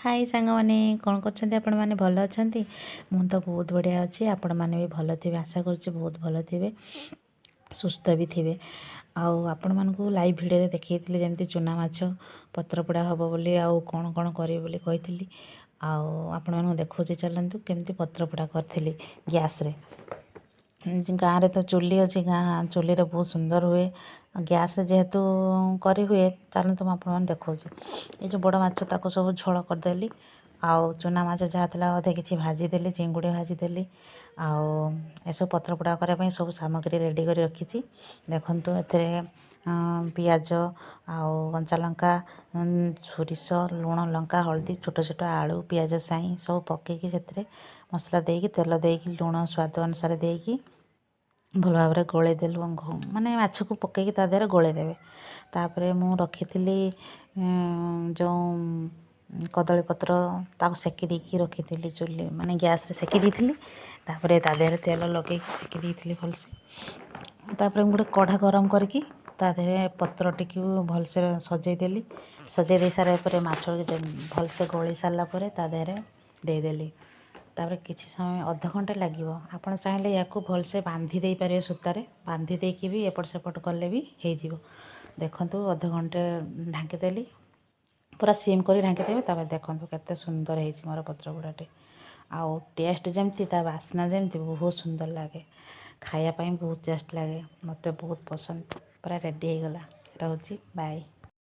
High ସାଙ୍ଗମାନେ, କ'ଣ କରୁଛନ୍ତି ଆପଣମାନେ? ଭଲ ଅଛନ୍ତି? ମୁଁ ତ ବହୁତ ବଢ଼ିଆ ଅଛି। ଆପଣମାନେ ବି ଭଲ ଥିବେ, ଆଶା କରୁଛି ବହୁତ ଭଲ ଥିବେ, ସୁସ୍ଥ ବି ଥିବେ। ଆଉ ଆପଣମାନଙ୍କୁ ଲାଇଭ୍ ଭିଡ଼ିଓରେ ଦେଖେଇଥିଲି ଯେମିତି ଚୁନା ମାଛ ପତ୍ରପୋଡ଼ା ହେବ ବୋଲି ଆଉ କ'ଣ କ'ଣ କରିବି ବୋଲି କହିଥିଲି। ଆଉ ଆପଣମାନଙ୍କୁ ଦେଖାଉଛି, ଚାଲନ୍ତୁ କେମିତି ପତ୍ରପୋଡ଼ା କରିଥିଲି ଗ୍ୟାସ୍ରେ। ଗାଁରେ ତ ଚୁଲି ଅଛି, ଗାଁ ଚୁଲିରେ ବହୁତ ସୁନ୍ଦର ହୁଏ। ଗ୍ୟାସ୍ରେ ଯେହେତୁ କରିହୁଏ, ଚାଲନ୍ତୁ ମୁଁ ଆପଣମାନଙ୍କୁ ଦେଖାଉଛି। ଏ ଯେଉଁ ବଡ଼ ମାଛ ତାକୁ ସବୁ ଝୋଳ କରିଦେଲି, ଆଉ ଚୁନା ମାଛ ଯାହା ଥିଲା ଅଧେ କିଛି ଭାଜିଦେଲି, ଚିଙ୍ଗୁଡ଼ି ଭାଜିଦେଲି। ଆଉ ଏସବୁ ପତ୍ରପୋଡ଼ା କରିବା ପାଇଁ ସବୁ ସାମଗ୍ରୀ ରେଡ଼ି କରି ରଖିଛି। ଦେଖନ୍ତୁ, ଏଥିରେ ପିଆଜ ଆଉ କଞ୍ଚା ଲଙ୍କା, ସୋରିଷ, ଲୁଣ, ଲଙ୍କା, ହଳଦୀ, ଛୋଟ ଛୋଟ ଆଳୁ, ପିଆଜ ସାଇଁ ସବୁ ପକାଇକି ସେଥିରେ ମସଲା ଦେଇକି, ତେଲ ଦେଇକି, ଲୁଣ ସ୍ୱାଦ ଅନୁସାରେ ଦେଇକି ଭଲ ଭାବରେ ଗୋଳେଇ ଦେଲୁ। ମାନେ ମାଛକୁ ପକାଇକି ତା ଦେହରେ ଗୋଳେଇ ଦେବେ। ତାପରେ ମୁଁ ରଖିଥିଲି ଯେଉଁ କଦଳୀ ପତ୍ର, ତାକୁ ସେକି ଦେଇକି ରଖିଥିଲି ଚୁଲି, ମାନେ ଗ୍ୟାସ୍ରେ ସେକି ଦେଇଥିଲି। ତାପରେ ତା ଦେହରେ ତେଲ ଲଗେଇକି ସେକି ଦେଇଥିଲି ଭଲସେ। ତାପରେ ମୁଁ ଗୋଟେ କଢ଼ା ଗରମ କରିକି ତା ଦେହରେ ପତ୍ରଟିକୁ ଭଲସେ ସଜେଇ ଦେଲି। ସଜେଇ ଦେଇ ସାରିଲା ପରେ, ମାଛ ଭଲସେ ଗୋଳେଇ ସାରିଲା ପରେ ତା ଦେହରେ ଦେଇଦେଲି। ତାପରେ କିଛି ସମୟ, ଅଧଘଣ୍ଟା ଲାଗିବ। ଆପଣ ଚାହିଁଲେ ୟାକୁ ଭଲସେ ବାନ୍ଧି ଦେଇପାରିବେ, ସୂତାରେ ବାନ୍ଧି ଦେଇକି ବି ଏପଟ ସେପଟ କଲେ ବି ହେଇଯିବ। ଦେଖନ୍ତୁ, ଅଧଘଣ୍ଟେ ଢାଙ୍କିଦେଲି, ପୁରା ସିମ୍ କରି ଢାଙ୍କିଦେବେ। ତାପରେ ଦେଖନ୍ତୁ କେତେ ସୁନ୍ଦର ହେଇଛି ମୋର ପତ୍ରପୋଡ଼ାଟି। ଆଉ ଟେଷ୍ଟ ଯେମିତି, ତା ବାସ୍ନା ଯେମିତି, ବହୁତ ସୁନ୍ଦର ଲାଗେ ଖାଇବା ପାଇଁ, ବହୁତ ଟେଷ୍ଟ ଲାଗେ, ମୋତେ ବହୁତ ପସନ୍ଦ। ପୁରା ରେଡ଼ି ହେଇଗଲା। ରହୁଛି, ବାଏ।